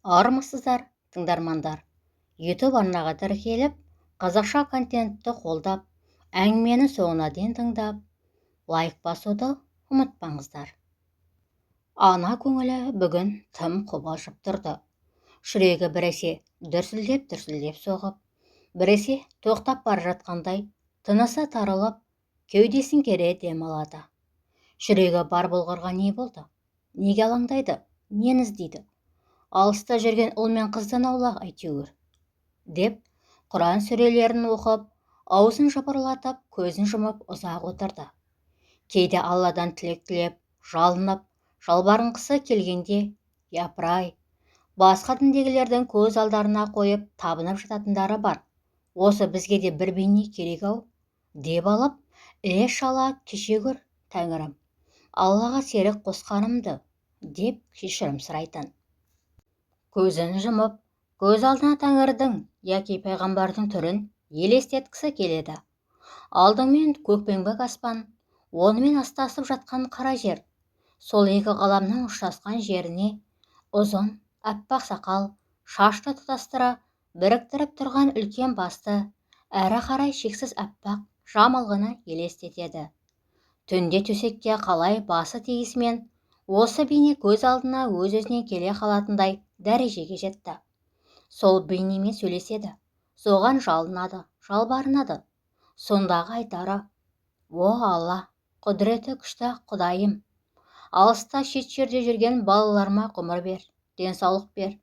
Армысыздар, тыңдармандар! YouTube арнаға тіркеліп, қазақша контентті қолдап, әңгімені соңына дейін тыңдап, лайк басуды ұмытпаңыздар. Ана көңілі бүгін тым қобалжып тұрды. Жүрегі біресе дүрсілдеп-дүрсілдеп соғып, біресе тоқтап бара жатқандай, тынысы тарылып, кеудесін кере дем алады. Жүрегі бар болғырға не болды? Неге алаңдайды? Нені іздейді? Алыста жүрген ұл мен қыздан аулақ әйтеуір, деп Құран сүрелерін оқып, аузын жыбырлатып, көзін жұмып ұзақ отырды. Кейде Алладан тілек тілеп, жалынып, жалбарынғысы келгенде, япырай, басқа діндегілердің көз алдарына қойып табынып жататындары бар. Осы бізге де бір бейне керек-ау, деп алып, іле-шала кеше көр, тәңірім, Аллаға серік қосқанымды, деп кешірім сұрайтын. Көзін жұмып, көз алдына тәңірдің яки пайғамбардың түрін елестеткісі келеді. Алдыңмен көкпеңбек аспан, онымен астасып жатқан қара жер, сол екі ғаламның ұштасқан жеріне ұзын, аппақ сақал, шашты тұтастыра біріктіріп тұрған үлкен басты, әрі қарай шексіз аппақ жамылғыны елестетеді. Түнде төсекке қалай басы тиісімен осы бейне көз алдына өз-өзінен келе қалатындай дәрежеге жетті. Сол бейнемен сөйлеседі, соған жалынады, жалбарынады. Сондағы айтары: «О Алла, құдіреті күшті Құдайым, алыста шет жерде жүрген балаларыма ғұмыр бер, денсаулық бер,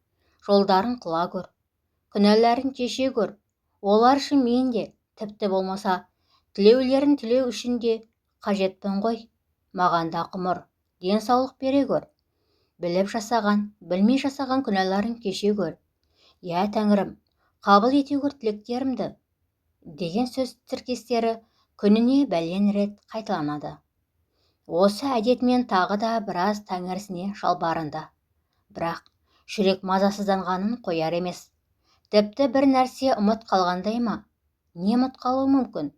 жолдарын қыла көр, күнәларын кеше көр. Олар үшін мен де, тіпті болмаса, тілеулерін тілеу үшін де қажетпін ғой. Маған да ғұмыр, денсаулық бере көр. Біліп жасаған, білмей жасаған күнәларын кеше көр. Я тәңірім, қабыл ете көр тілектерімді», деген сөз тіркестері күніне бәлен рет қайталанады. Осы әдетімен тағы да біраз тәңірісіне жалбарынды. Бірақ жүрек мазасызданғанын қояр емес. Тіпті бір нәрсе ұмыт қалғандай ма? Не ұмыт қалуы мүмкін?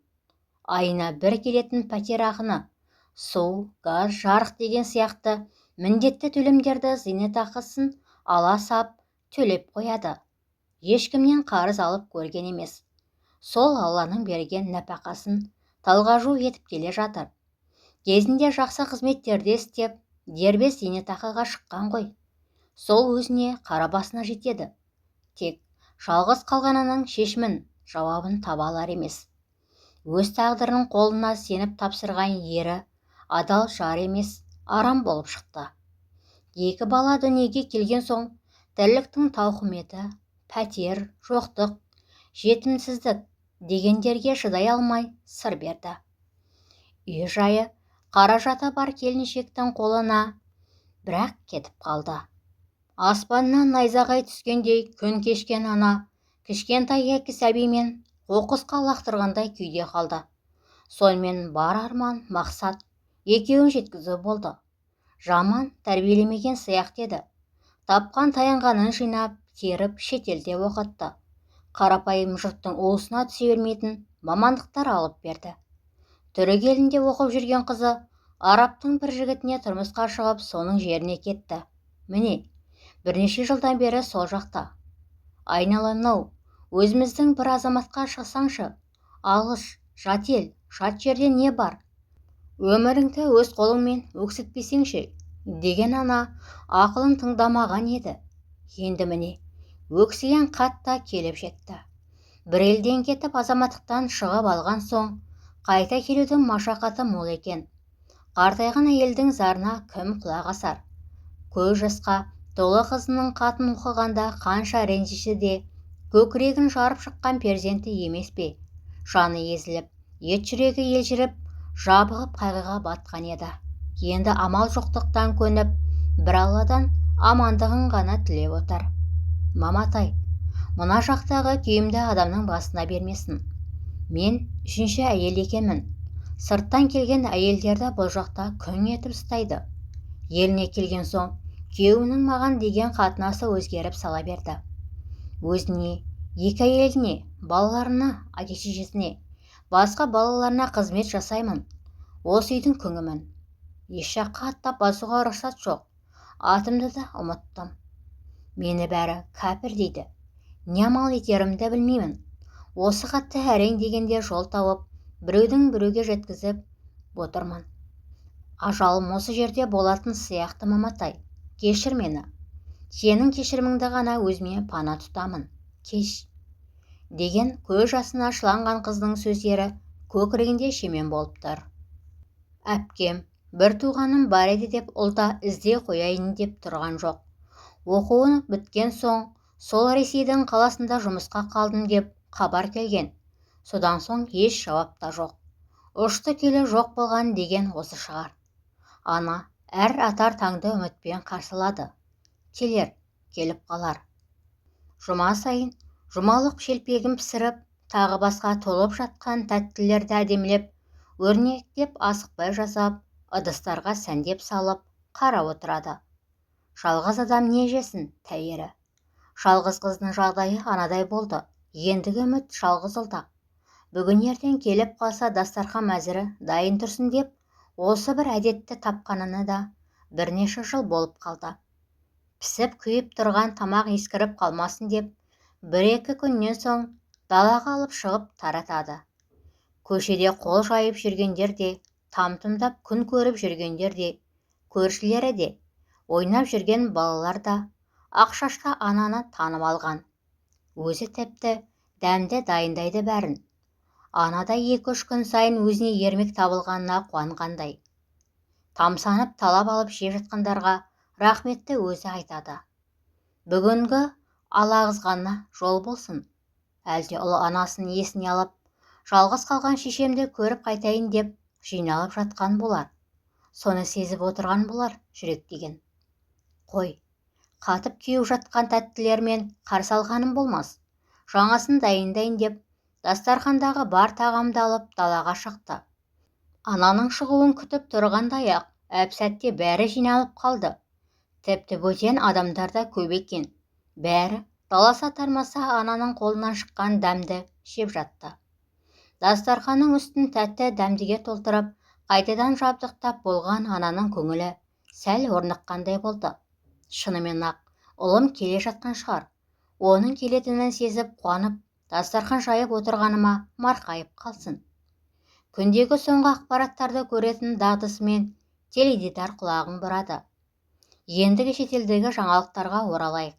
Айына бір келетін пәтер ақыны, су, газ, жарық деген сияқты міндетті төлемдерді зейнетақысын ала сап төлеп қояды. Ешкімнен қарыз алып көрген емес. Сол Алланың берген нәпақасын талғажу етіп келе жатыр. Кезінде жақсы қызметтерде істеп, дербес зейнетақыға шыққан ғой. Сол өзіне қара басына жетеді. Тек жалғыз қалғанының шешімін, жауабын таба алар емес. Өз тағдырын қолына сеніп тапсырған ері адал жар емес, арам болып шықты. Екі бала дүниеге келген соң тірліктің тауқыметі, пәтер, жоқтық, жетімсіздік дегендерге шыдай алмай сыр берді. Үй жайы, қаражаты бар келіншектің қолына бірақ кетіп қалды. Аспаннан найзағай түскендей күн кешкен ана кішкентай екі сәбимен қоқысқа лақтырғандай күйде қалды. Сонымен бар арман, мақсат екеуін жеткізу болды. Жаман тәрбиелемеген сияқты еді. Тапқан таянғанын жинап, теріп шетелде оқытты. Қарапайым жұрттың уысына түсе бермейтін мамандықтар алып берді. Түрік елінде оқып жүрген қызы арабтың бір жігітіне тұрмысқа шығып, соның жеріне кетті. Міне, бірнеше жылдан бері сол жақта. Айналайын-ау, өзіміздің бір азаматқа шықсаңшы, алыс, жат ел, жат жерде не бар? Өміріңді өз қолыңмен өксітпесеңші, деген ана ақылын тыңдамаған еді. Енді міне, өксіген қат та келіп жетті. Бір елден кетіп азаматтықтан шығып алған соң, қайта келудің машақаты мол екен. Қартайған әйелдің зарына кім құлақ асар? Көз жасқа толы қызының қатын оқығанда қанша ренжісе де, көкірегін жарып шыққан перзенті емес пе? Жаны езіліп, ет жүрегі елжіреп, жабығып қайғыға батқан еді. Енді амал жоқтықтан көніп, бір Алладан амандығын ғана тілеп отыр. Маматай, мына жақтағы күйімді адамның басына бермесін. Мен үшінші әйел екенмін. Сырттан келген әйелдерді бұл жақта күң етіп ұстайды. Еліне келген соң күйеуінің маған деген қатынасы өзгеріп сала берді. Өзіне, екі әйеліне, балаларына, әке-шешесіне, басқа балаларына қызмет жасаймын. Осы үйдің күңімін. Еш жаққа аттап басуға рұқсат жоқ. Атымды да ұмыттым. Мені бәрі кәпір дейді. Не амал етерімді білмеймін. Осы хатты әрең дегенде жол тауып, біреудің біреуге жеткізіп отырмын. Ажалым осы жерде болатын сияқты, маматай. Кешір мені. Сенің кешіріміңді ғана өзіме пана тұтамын. Кеш. Деген көз жасына шыланған қыздың сөздері көкірегінде шемен болып тұр. Әпкем, бір туғаным бар еді деп ұлта іздей қояйын деп тұрған жоқ. Оқуын біткен соң сол Ресейдің қаласында жұмысқа қалдым деп хабар келген. Содан соң еш жауап та жоқ. Ұшты келі жоқ болған деген осы шығар. Ана әр атар таңды үмітпен қарсылады. Келер, келіп қалар. Жұма сайын жұмалық шелпегін пісіріп, тағы басқа толып жатқан тәттілерді әдемілеп, өрнектеп асықпай жасап, ыдыстарға сәндеп салып, қарап отырады. Жалғыз адам не жесін, тәйірі. Жалғыз қыздың жағдайы анадай болды. Ендігі үміт жалғыз ұлда. Бүгін ертең келіп қалса дастархан мәзірі дайын тұрсын деп, осы бір әдетті тапқанына да бірнеше жыл болып қалды. Пісіп күйіп тұрған тамақ ескіріп қалмасын деп, бір-екі күннен соң далаға алып шығып таратады. Көшеде қол жайып жүргендер де, там-тұмдап күн көріп жүргендер де, көршілері де, ойнап жүрген балалар да ақ шашты ананы танып алған. Өзі тіпті дәмді дайындайды бәрін. Ана да 2-3 күн сайын өзіне ермек табылғанына қуанғандай. Тамсанып талап алып жеп жатқандарға рахметті өзі айтады. Бүгінгі алағызғанына жол болсын. Әлде ұлы анасын есіне алып, жалғыз қалған шешемді көріп қайтайын деп жиналып жатқан болар. Соны сезіп отырған болар жүрек деген. Қой, қатып кеуіп жатқан тәттілермен қарсы алғаным болмас. Жаңасын дайындайын деп, дастархандағы бар тағамды алып далаға шықты. Ананың шығуын күтіп тұрғандай-ақ, әп-сәтте бәрі жиналып қалды. Тіпті бөтен адамдар да көп екен. Бәрі таласа тармаса ананың қолынан шыққан дәмді жеп жатты. Дастарханның үстін тәтті дәмдіге толтырып, қайтадан жабдықтап болған ананың көңілі сәл орныққандай болды. Шынымен-ақ, ұлым келе жатқан шығар. Оның келетінін сезіп қуанып, дастархан жайып отырғаныма марқайып қалсын. Күндегі соңғы ақпараттарды көретін дағдысымен теледидар құлағын бұрады. Ендігі шетелдегі жаңалықтарға оралайық.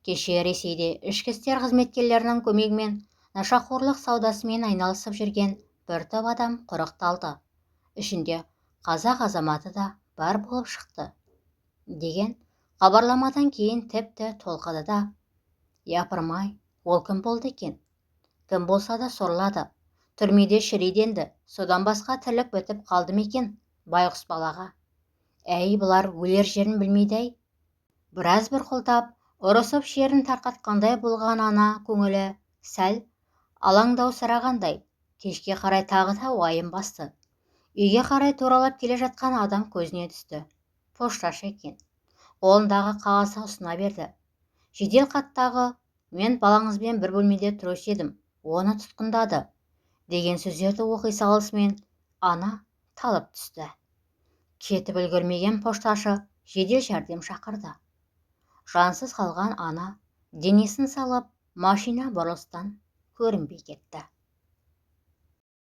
Кеше Ресейде ішкі істер қызметкерлерінің көмегімен нашақорлық саудасымен айналысып жүрген бір топ адам құрықталды. Ішінде қазақ азаматы да бар болып шықты. Деген хабарламадан кейін тіпті толқыды да. Япырмай, ол кім болды екен? Кім болса да сорлады. Түрмеде шіриденді, содан басқа тірлік бітіп қалды ма екен байғұс балаға? Әй, бұлар өлер жерін білмейді әй. Біраз бұрқылдап, ұрысып шерін тарқатқандай болған ана көңілі сәл алаңдаусырағандай, кешке қарай тағы да уайым басты. Үйге қарай туралап келе жатқан адам көзіне түсті. Пошташы екен. Қолындағы қағазды ұсына берді. Жедел хаттағы мен балаңызбен бір бөлмеде тұрушы едім, оны тұтқындады деген сөздерді оқи салысымен ана талып түсті. Кетіп үлгермеген пошташы жедел жәрдем шақырды. Жансыз қалған ана денесін салып машина бұрылыстан көрінбей кетті.